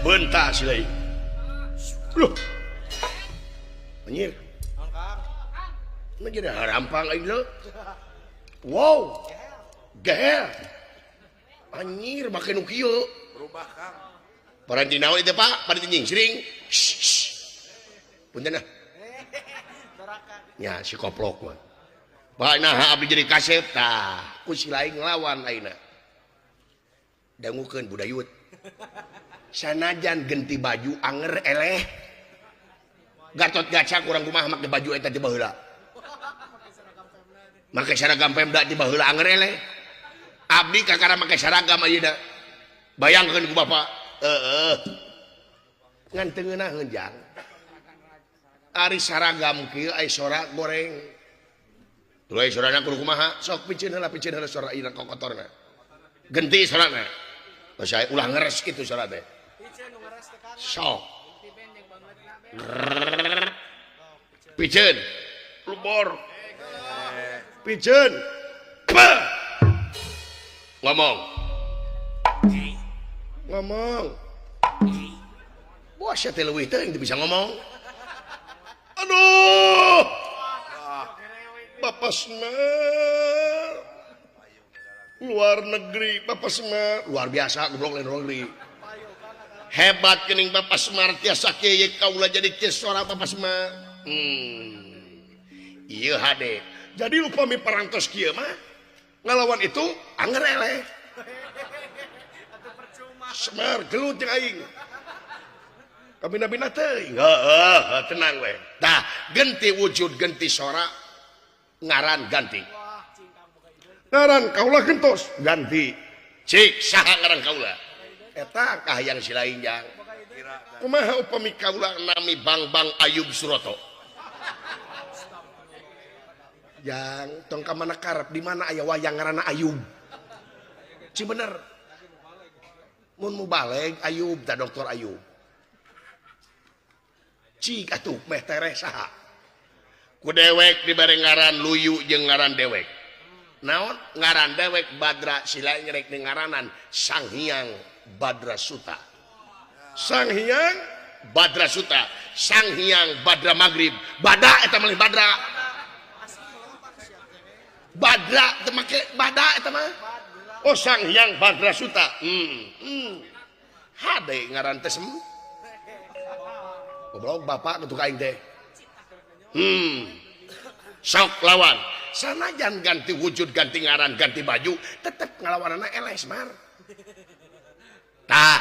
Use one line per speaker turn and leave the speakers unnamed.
Bentak si lain. Loh. Anjir. Nah, jadi harampang aing lho. Wow. Gehel. Anjir make nu kieu.
Berubah, Kang.
Paranti naon itu, Pak? Paranti nyingsring. Shh, shh. Punten ah. Ya si koplok mah. Pak, nah abdi jadi kasep tah. Ku si lain ngelawan ayeuna. Dangukeun budayut. Sanajan genti baju anger eleh. Gatot Gaca kurang kumaha make baju eta ti baheula. Make seragam Pemda ti baheula anger eleh. Abdi kakara make seragam ayeuna. Bayangkeun ku bapak. Heeh. Ngan teu ngeunaheun jang. Ari saragam kieu ai sora goreng. Tuluy sorana kudu kumaha? Sok piceun heula sora ieu kokotorna. Genti sorana. Saya ulah ngeres kitu sora teh. Sok. Piceun. Lubor. Piceun. Ngomong. Ngomong. Bos teh leuwih teuing teu bisa ngomong. Aduh. Bapak Semar. Luar negeri Bapak Semar luar biasa goblok lain luar negeri. Hebat kening Bapak Semar tiasa kieu kaula jadi kieu sora Bapak Semar. Ieu hade. Jadi upami parantos kieu mah ngalawan itu anger eleh. Semar gelut jeung aing. Kabina-bina teuing. Heeh, tenang we. Tah, genti wujud genti sora ngaran ganti. Ngaran kaula gentos ganti. Cik saha ngaran kaula? Eta kahayang si lain jang. Kumaha upami kaula nami Bang-Bang Ayub Suroto? Jang, tong ka mana karep di mana aya wayang ngaranna Ayub? Ci bener. Mun mubaleg Ayub ta Dokter Ayub. Cik atuh meh tereh saha? Ku dewek dibere ngaran Luyu jeung ngaran dewek. Naon ngaran dewek Badra sila ngerek di ngaranan Sang Hyang Badra Suta. Sang Hyang Badra Suta, Sang Hyang Badra Maghrib. Bada eta mah Badra. Badra teu make bada eta mah. Oh Sang Hyang Badra Suta. Hade ngaran teh sem. Goblok bapak kutu ka aing teh. Sok lawan. Sanajan ganti wujud, ganti ngaran, ganti baju, tetep ngalawanana eleh Semar. Tah.